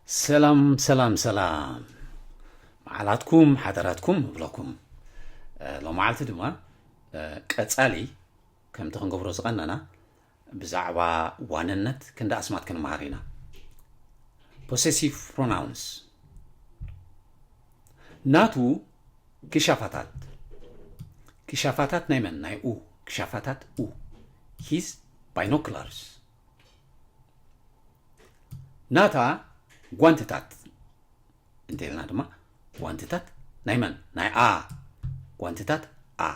ሰላም ሰላም ሰላም፣ መዓላትኩም ሓደራትኩም እብለኩም። እ፣ ሎመዓልቲ ድማ፣ እ፣ ቀጻሊ ከምቲ ክንገብሮ ዝቐነና ብዛዕባ ዋንነት ክንዲ ኣስማት ክንመሃር ኢና። Possessive pronouns። ናቱ ክሻፋታት። ክሻፋታት ናይ መን? ናይ ኡ። ክሻፋታት ኡ። His binoculars። ናታ ጓንትታት እንተኢልና ድማ፣ ጓንትታት ናይ መን? ናይ ኣ። ጓንትታት ኣ።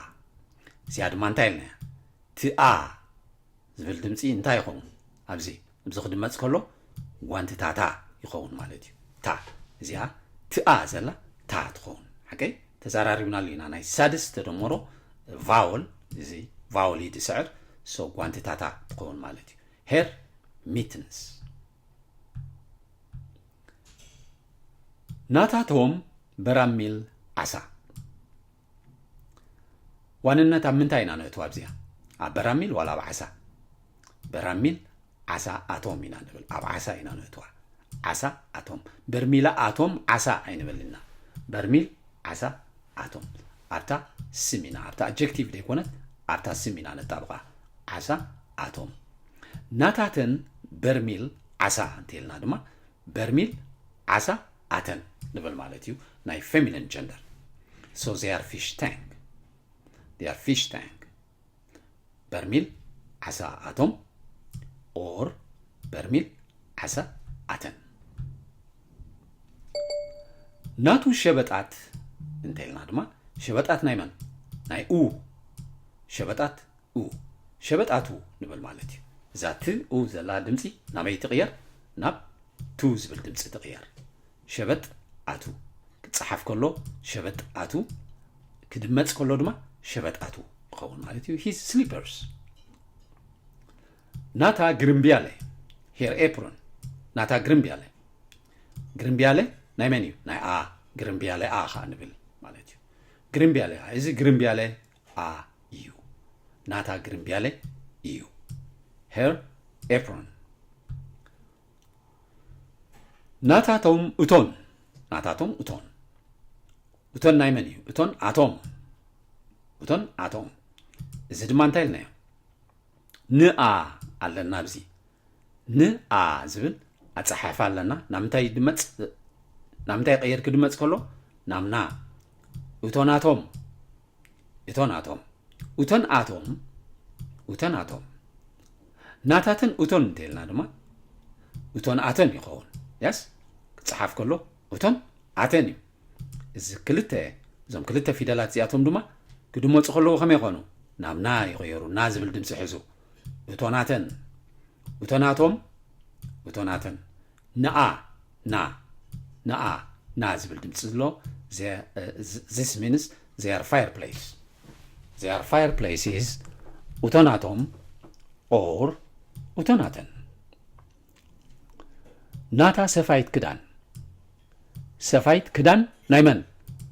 እዚኣ ድማ እንታይ ኢልናያ? ትኣ ዝብል ድምፂ እንታይ ይኸውን? ኣብዚ፣ ኣብዚ ክድመፅ ከሎ ጓንትታታ ይኸውን ማለት እዩ። ታ፣ እዚኣ ትኣ ዘላ ታ ትኸውን። ሓቀይ? ተዘራሪብናሉ ኢና። ናይ ሳድስ ተደመሮ ቫወል፣ እዚ ቫወል እዩ ዝስዕር። So ጓንትታታ ትኸውን ማለት እዩ። Her mittens። ናታቶም በራሚል ዓሳ። ዋንነት ኣብ ምንታይ ኢና ነእትዋ ኣብዚኣ? ኣብ በራሚል ዋላ ኣብ ዓሳ? በራሚል ዓሳ ኣቶም ኢና ንብል። ኣብ ዓሳ ኢና ነእትዋ። ዓሳ ኣቶም። በርሚላ ኣቶም ዓሳ ኣይንበልና። በርሚል ዓሳ ኣቶም። ኣብታ ስም ኢና፣ ኣብታ ኣጀክቲቭ ዘይኮነት፣ ኣብታ ስም ኢና ነጣብቓ። ዓሳ ኣቶም። ናታተን በርሚል ዓሳ እንተኢልና ድማ፣ በርሚል ዓሳ ኣተን ንብል ማለት እዩ፣ ናይ ፌሚኒን ጀንደር። So they are fish tank። They are fish tank። በርሚል ዓሳ ኣቶም or በርሚል ዓሳ ኣተን። ናቱ ሸበጣት እንተኢልና ድማ፣ ሸበጣት ናይ መን? ናይ ኡ። ሸበጣት ኡ። ሸበጣቱ ንብል ማለት እዩ። እዛ ት ኡ ዘላ ድምፂ ናበይ ትቕየር? ናብ ቱ ዝብል ድምፂ ትቕየር። ሸበጥ ኣቱ ክፀሓፍ ከሎ ሸበጥ ኣቱ፣ ክድመፅ ከሎ ድማ ሸበጥ ኣቱ ይኸውን ማለት እዩ። His slippers። ናታ ግርምብያለ፣ her apron። ናታ ግርምብያለ። ግርምብያለ ናይ መን እዩ? ናይ ኣ። ግርምብያለ ኣ ኸዓ ንብል ማለት እዩ። ግርምብያለ ኣ። እዚ ግርምብያለ ኣ እዩ። ናታ ግርምብያለ እዩ። Her apron። ናታቶም እቶን። ናታቶም እቶን። እቶን ናይ መን እዩ? እቶን ኣቶም። እቶን ኣቶም። እዚ ድማ እንታይ ኢልናዮ? ንኣ ኣለና ኣብዚ። ንኣ ዝብል ኣጸሓሕፋ ኣለና። ናብ ምንታይ ድመጽ-፣ ናብ ምንታይ ቀይር ክድመጽ ከሎ? ናብ ና። እቶናቶም። እቶናቶም። እቶን ኣቶም። እቶን ኣቶም። ናታተን እቶን እንተኢልና ድማ፣ እቶን ኣተን ይኸውን። የስ? ክጸሓፍ ከሎ እቶን ኣተን እዩ። እዚ ክልተ፣ እዞም ክልተ ፊደላት እዚኣቶም ድማ ክድመጹ ከለዉ ከመይ ይኾኑ? ናብ ና ይቕየሩ። ና ዝብል ድምጺ ሕዙ። እቶናተን። እቶናቶም። እቶናተን። ንኣ፣ ና፣ ንኣ፣ ና ዝብል ድምጺ ዘሎ። They-፣ this means they are fireplace። They are fireplace is እቶናቶም or እቶናተን። ናታ ሰፋይት ክዳን። ሰፋይት ክዳን ናይ መን?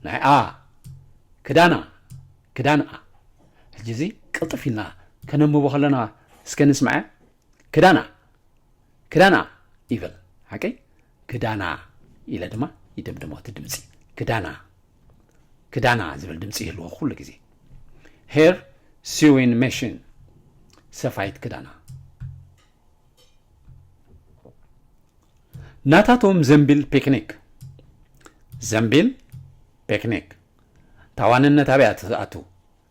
ናይ ኣ። ክዳና፣ ክዳንኣ። ሕጂ እዚ ቅልጥፍ ኢልና ከነንብቦ ከለና እስከ ንስምዐ። ክዳና፣ ክዳና ይብል። ሓቀይ? ክዳና ኢለ ድማ ይደምድሞ እቲ ድምፂ። ክዳና፣ ክዳና ዝብል ድምፂ ይህልዎ ኩሉ ግዜ። Her sewing machine፣ ሰፋይት ክዳና። ናታቶም ዘንቢል ፒክኒክ። ዘንቢል ፒክኒክ። እታ ዋንነት ኣበይ እያ ትኣቱ?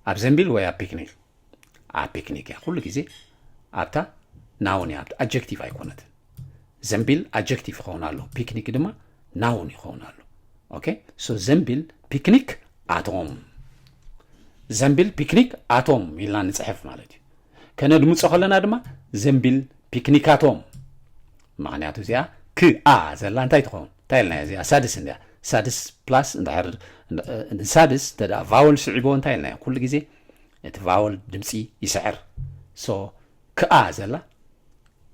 ኣብ ዘንቢል ወይ ኣብ ፒክኒክ? ኣብ ፒክኒክ እያ። ኩሉ ግዜ ኣብታ ናውን እያ፣ ኣብታ ኣጀክቲቭ ኣይኮነትን። ዘንቢል ኣጀክቲቭ ይኸውን ኣሎ፣ ፒክኒክ ድማ ናውን ይኸውን ኣሎ። ኦኬ? ሶ ዘንቢል ፒክኒክ ኣቶም። ዘንቢል ፒክኒክ ኣቶም ኢልና ንጽሕፍ ማለት እዩ። ከነድምጾ ከለና ድማ ዘንቢል ፒክኒካቶም። ምኽንያቱ እዚኣ ክ ኣ ዘላ እንታይ ትኸውን? እንታይ ኢልናዮ? እዚኣ ሳድስ እንድያ። ሳድስ ፕላስ እንድሕር፣ እ፣ ሳድስ እንተ ደኣ ቫወል ስዒቦ እንታይ ኢልናዮ? ኩሉ ግዜ እቲ ቫወል ድምፂ ይስዕር። ሶ ክ ኣ ዘላ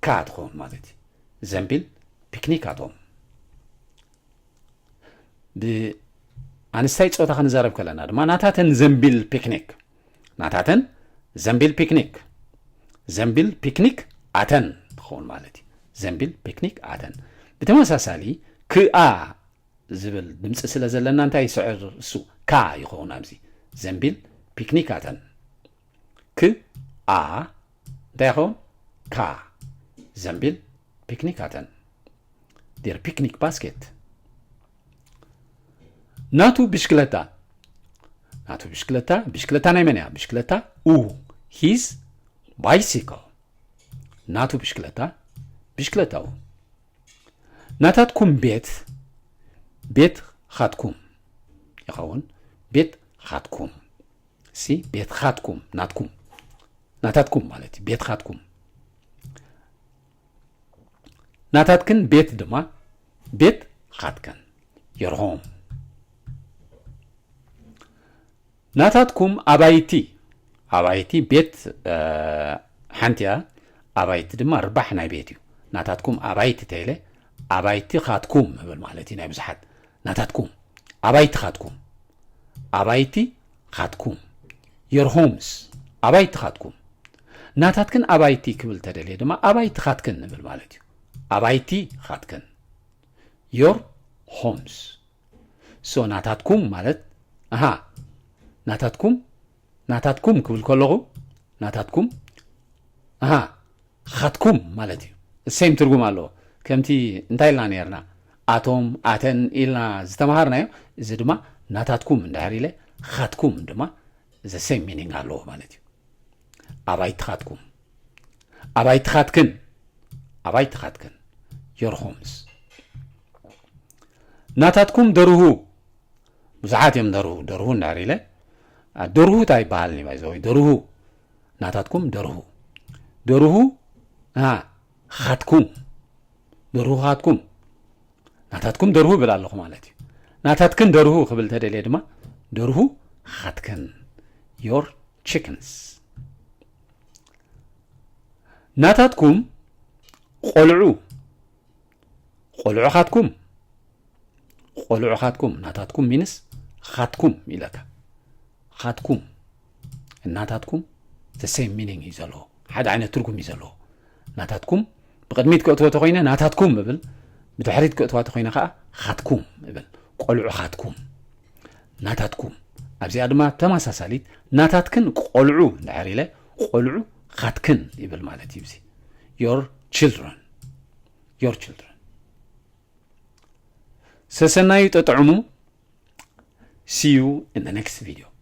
ካ ትኸውን ማለት እዩ። ዘንቢል ፒክኒካቶም። ብኣንስታይ ጾታ ክንዛረብ ከለና ድማ ናታተን ዘንቢል ፒክኒክ፣ ናታተን ዘንቢል ፒክኒክ፣ ዘንቢል ፒክኒክ ኣተን ትኸውን ማለት እዩ። ዘንቢል ፒክኒክ ኣተን። ብተመሳሳሊ ክኣ ዝብል ድምፂ ስለ ዘለና እንታይ ይስዕር? እሱ ካ ይኸውን። ኣብዚ ዘንቢል ፒክኒካተን። ክኣ እንታይ ይኸውን? ካ። ዘንቢል ፒክኒካተን። ዴር ፒክኒክ ባስኬት። ናቱ ብሽክለታ። ናቱ ብሽክለታ። ብሽክለታ ናይ መን እያ? ብሽክለታ ኡ። ሂዝ ባይሲክል። ናቱ ብሽክለታ። ብሽክለታኡ። ናታትኩም ቤት። ቤት ኻትኩም ይኸውን። ቤት ኻትኩም። ሲ ቤት ኻትኩም። ናትኩም። ናታትኩም ማለት እዩ። ቤት ኻትኩም። ናታትክን ቤት ድማ ቤት ኻትከን። ዮርሆም። ናታትኩም ኣባይቲ። ኣባይቲ ቤት ሓንቲ እያ። ኣባይቲ ድማ ርባሕ ናይ ቤት እዩ። ናታትኩም ኣባይቲ ተይለ ኣባይቲ ኻትኩም እብል ማለት እዩ። ናይ ብዙሓት ናታትኩም ኣባይቲ ኻትኩም። ኣባይቲ ኻትኩም። ዮር ሆምስ። ኣባይቲ ኻትኩም። ናታትክን ኣባይቲ ክብል ተደልየ ድማ ኣባይቲ ኻትክን ንብል ማለት እዩ። ኣባይቲ ኻትክን። ዮር ሆምስ። ሶ ናታትኩም ማለት ኣሃ ናታትኩም ናታትኩም ክብል ከለኹ ናታትኩም ኣሃ ኻትኩም ማለት እዩ። ሴም ትርጉም ኣለዎ። ከምቲ እንታይ ኢልና ነርና ኣቶም ኣተን ኢልና ዝተምሃርናዮ፣ እዚ ድማ ናታትኩም እንድሕር ኢለ ኻትኩም ድማ ዘ ሴም ሚኒንግ ኣለዎ ማለት እዩ። ኣባይትኻትኩም። ኣባይትኻትክን። ኣባይትኻትክን። ዮር ሆምስ። ናታትኩም ደርሁ። ብዙሓት እዮም ደርሁ። ደርሁ እንድሕር ኢለ ደርሁ እንታይ ይበሃል? ባይዘወይ ደርሁ ናታትኩም ደርሁ። ደርሁ ኻትኩም። ደርሁ ኻትኩም። ናታትኩም ደርሁ ብል ኣለኹ ማለት እዩ። ናታትክን ደርሁ ክብል ተደልየ ድማ ደርሁ ኻትክን። ዮር ቺክንስ። ናታትኩም ቆልዑ። ቆልዑ ኻትኩም። ቆልዑ ኻትኩም። ናታትኩም ሚንስ ኻትኩም ኢለካ። ኻትኩም። ናታትኩም the same meaning እዩ ዘለዎ። ሓደ ዓይነት ትርጉም እዩ ዘለዎ። ናታትኩም ብቕድሚት ክእትዎ ተኾይነ ናታትኩም እብል፣ ብድሕሪት ክእትዋ ተኾይነ ከዓ ኻትኩም እብል። ቆልዑ ኻትኩም። ናታትኩም። ኣብዚኣ ድማ ተመሳሳሊት ናታትክን ቆልዑ እንድሕር ኢለ ቆልዑ ኻትክን ይብል ማለት እዩ። እዚ your children. Your children. ሰሰናዩ ጠጥዕሙ። See you in the next video.